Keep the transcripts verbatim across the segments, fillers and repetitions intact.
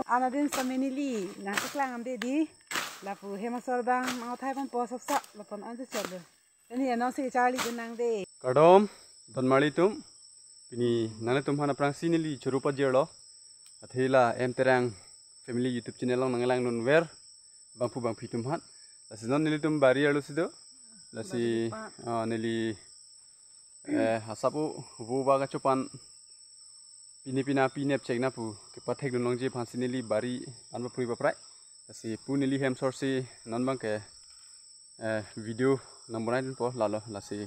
Anadin sitame neli nangkeklang ande di. Lapu hem asor abang mau thai pon po sap sap lapon ante chalo. Ini anong si charli dunang de. Kardom, donmarli atum. Pini nanglitum aphan aphrangsi neli choro pajirlo. Athe la M Terang Family YouTube channel along nanglangdunver bangphu bangphi atum aphan. Lasi non nelitum bari arlo si do. Lasi, bari pa. Ah, neli, eh, asap o, vo ba kachopan pini pina pi nep chek na pu kepathek dun longji aphansi neli bari an baphrui baprai. Lasi pu neli hem asor si non abangke, eh, video nangbonai dunpo lalo. Lasi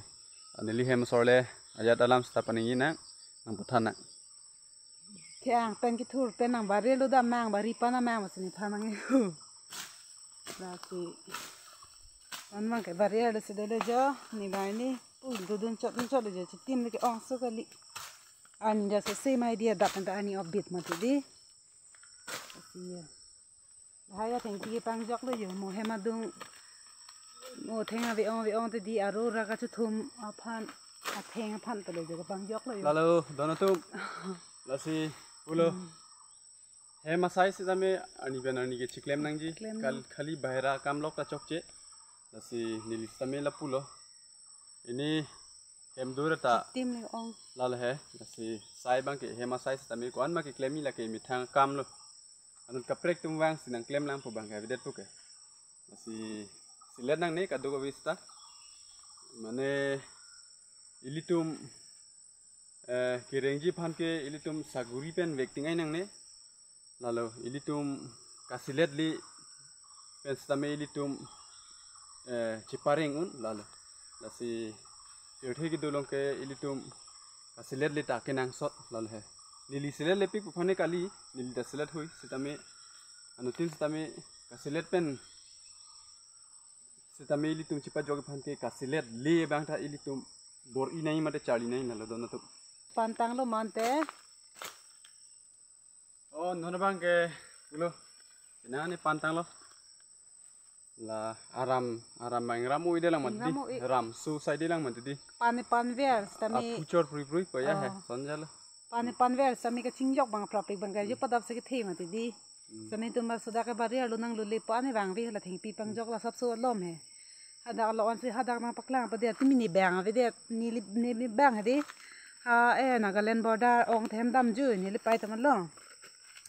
neli hem asor le ajat alam seta paningje nang, nangpathan nang. Thiang pen kethur pen nang bari lo dam nang bari pa nang mang masini pha nang hu. Lasi non abangke bari lo si dolo jo, ne bang ne pu dodun chot ne chot lo jo, chitim le ke-ong so kali. Ani jaso same idea dak anta ani update mati di. Lasi ya. Hai athengpi kepangjok lo jo, mo hem adung, mo theng ave-ong ave-ong te di, aro ra kachethum aphan, atheng aphan ta lo jo kepangjok lo jo. Lalo, don atum. Lasi pulo. Hmm. Hem asai sitame arni pen arni ke chiklem nangji. Chiklem. Khal-, khali bahera akam lok ta chokche. Lasi neli sitame lapulo. Ini hem dur ta. Chitim le ong. Lalo he. Lasi sai abangke hem asai sitame ko-an ma keklem-i lake methang akam lo. Anut kaprek atum vangsi nangklem lang pu abangke avedet puke. Lasi selet nangne kadokave seta. Mane ilitum, eh, kerengji aphan ke ilitum saguri pen vek ting-ai nangne. Lalo ilitum kaselet le pen sitame ilitum, eh, chepareng un lalo. Lasi pirthe kedo along ke ilitum kaselet le ta kenangsot lalo he. Neli selet lepik pu aphan ne kali, neli ta selet hui sitame, anuttin sitame kaselet pen sitame ilitum chepajok aphan ke kaselet le abang ta ilitum bor-i nai mate charli nai lalo don atum. Pantang lo mante. Oh, non abangke pulo. Nang ne pantang lo. La aram, aram bang ram ui de lang mati di. Ram ui. Ram su sai de lang mati di. Pani panver sitame. Apuchor prui prui pa ya he. Oh. Sonjalo. Pani panver sitame kachingjok abang prapik abangke jo padap si kethe mati di. Hmm. Sitame atum ba suda ke bari arlo nang lule pani bang vi la thengpi pangjok la sap so lom he. Hadak lo ansi hadak nangpaklang pa dia tumi ne bang avedet, neli ne bang he di. Ha, eh, Nagaland border ong them dam ju neli pai ta ma lo.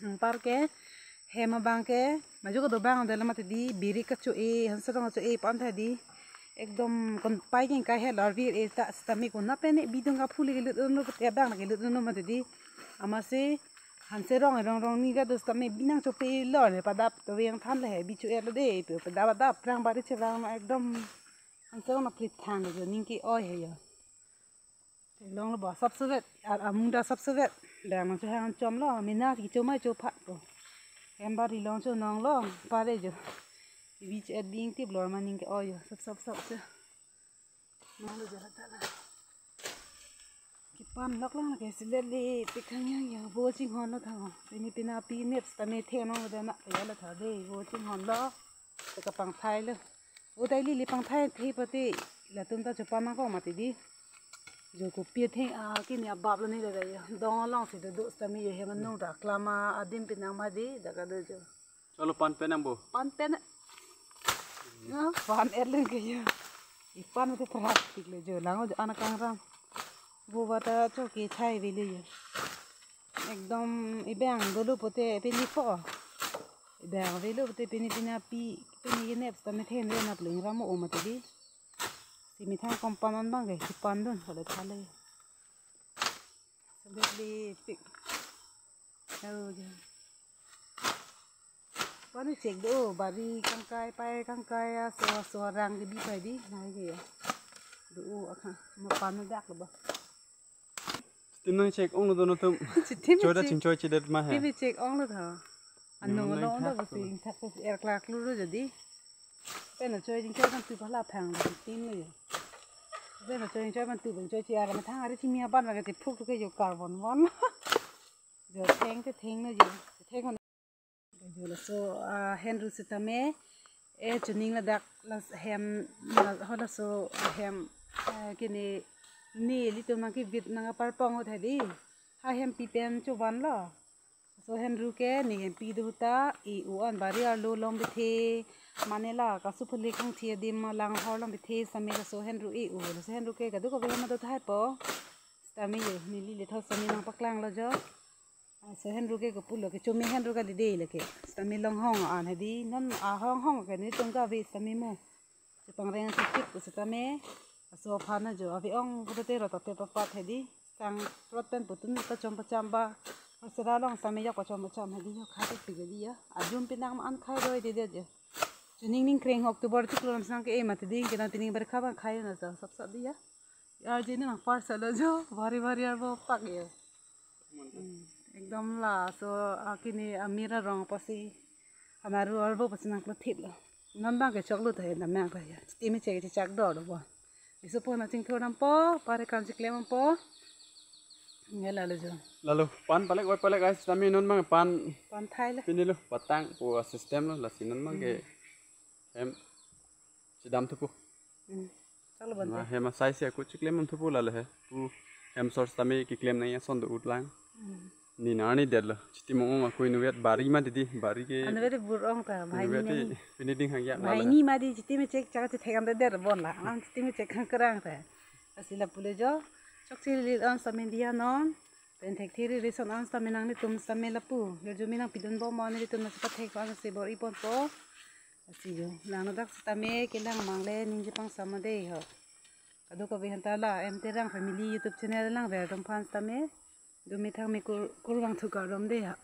Nang par ke hem abangke maju kedo bang de la mati di, birik kacho-e, hanserong kacho-e pan tha di. Ekdom kon pai king kai he lor vir e ta sitame kon na pen ne bidung kaphu le kelut no te bang kelut no mati di. Amatsi hanserong erong rong ni ga dos tame binang chope lo ne padap to veng than le he bichu er lo de pe padap padap prang bari che bang ma ekdom hanserong na prit thang jo ning ke-oi he jo. Long lo ba sap suvet ar amung da sap suvet. Dang nang chu hang chom lo mina ki chomai chopha ko. Hem bari long chu nong lo pare jo. Bichu er ding tip lo ma ning ke-oi jo sap sap sap chu. Nang lo jo ta la. Kipan lok lang ke selet le pikhang yang yang bo chinghon lo thang. Pini pina pi nep sitame theng nong lo dana ya lo tha de bo chinghon lo. Te kapangthai lo. O dai li li pangthai the pati latum ta chupan nang ko mati di. Jo kopi theng a kini abap lo ni le dai. Dong along si do do sitame ye he manung ta klama adim pinang ma di da ka do jo. Chalo pan pen nang bo. Pan pen. Na pan erleng ke ya. Ipan mate plastic le jo lang jo ana kangram. Bo bata choki chai vele jo. Ekdom ibang dolo pote pini po. Ibang velo pote pini pina pi pini ke nep sitame then le nap ling ram o mate di. Si methang kompan an bang ke si pan dun hole thale. Selet le pik. Oh, ja. Pani chek do, bari kangkai, pai kangkai, aso, aso arang ke bi pai di, nai ke ya. Do, o, akha, ma pan dak lo ba. Chitim nang chek ong lo don atum. Chitim choi da chek. Chingchoi chedet ma he. Chitim chek ong lo tha. Ano lo nang lo thak ba to. Sing thak ko er klak lo ro jadi. Pen choi chingchoi kan tu pala phang chitim lo ya. Pen choi chingchoi kan tu bang choi chi ara ma thang ari chimi aban ba ke ti phuk ke jo carbon bon. Jo theng te theng lo jo. Theng Jo laso, ah, hen ru sitame, eh, chuning ladak las hem, la, ho laso hem, eh, kini, ne ilitum nang kivit nang aparpong ho thadi. Ha hem pi pen chuban lo. Laso henru ke ne hempi do ta e-o an bari arlo long bethe, mane la kasu phulik hangthi adim alang hor long bethe sitame laso henru e-o. Laso henru ke kadokave hem do tahai po. Sitame yo neli lethot sitame nangpaklanglo jo. Laso henru ke kopulo ke chome henru kali de lake. Sitame longhong an hedi non ahonghong ke nelitum kave sitame mo. Chepangreng si chik sitame. Laso aphan jo ave-ong pulote rot ate papat hedi. Sang rot pen putun ta chom pacham ba. Sera long sitame yok pachom pacham hedi yok khai tik tik hedi ya. Ajum pinang ma an khai roi de de jo. Chuning ning kreng October chiklo lam sang ke e mati ding ke nang tining berkha bang khai na jo sap sap di ya. Arje ni nang parsa lo jo bari bari arbo pak ya. Hmm, ekdom laso akini amira rong pasi amaru arbo pasi nangklo thip lo. Non bang ke choklo ta ya dam nang ta ya. Chiti me chek chak do do bo. Isu po na chingthur nam po, pare kan chiklem nam po. Nge lalo jo. Lalo pan palek oi palek ai sitame non bang pan Pan thai le. Pini lo patang po system lo lasi non bang ke hem chidam thupo. Hmm. Chalo ban Ma te. Hem asai si aku chiklem nam thupo lalo he. Pu hem sor sitame kiklem nang ason do-ut lang. Hmm. Ni na ni det lo. Chiti mong ong aku inutvet bari ma didi bari ke. Anu beri bur ong ta, bhai Inutvet ni. Pini ding hangya Bhai lalo. Ni ma di chiti me chek chak chethek an der bon la. An chiti me chek khang kerang ta. Lasi lapu le jo. Chokche lir an sitame diya non. Pen thekthiri reson an sitame nanglitum sitame lapu. Lir jo me nangpidun bom mo nelitum nasi pathek an si bor-i ponpo. Lasi jo. Nang no dak sitame kelang mangle ningje pang sama de ho. Kadokave hanta la M Terang Family YouTube channel lang ver dong phan sitame. Dumi thang me kur kurvang thu kardom de ha.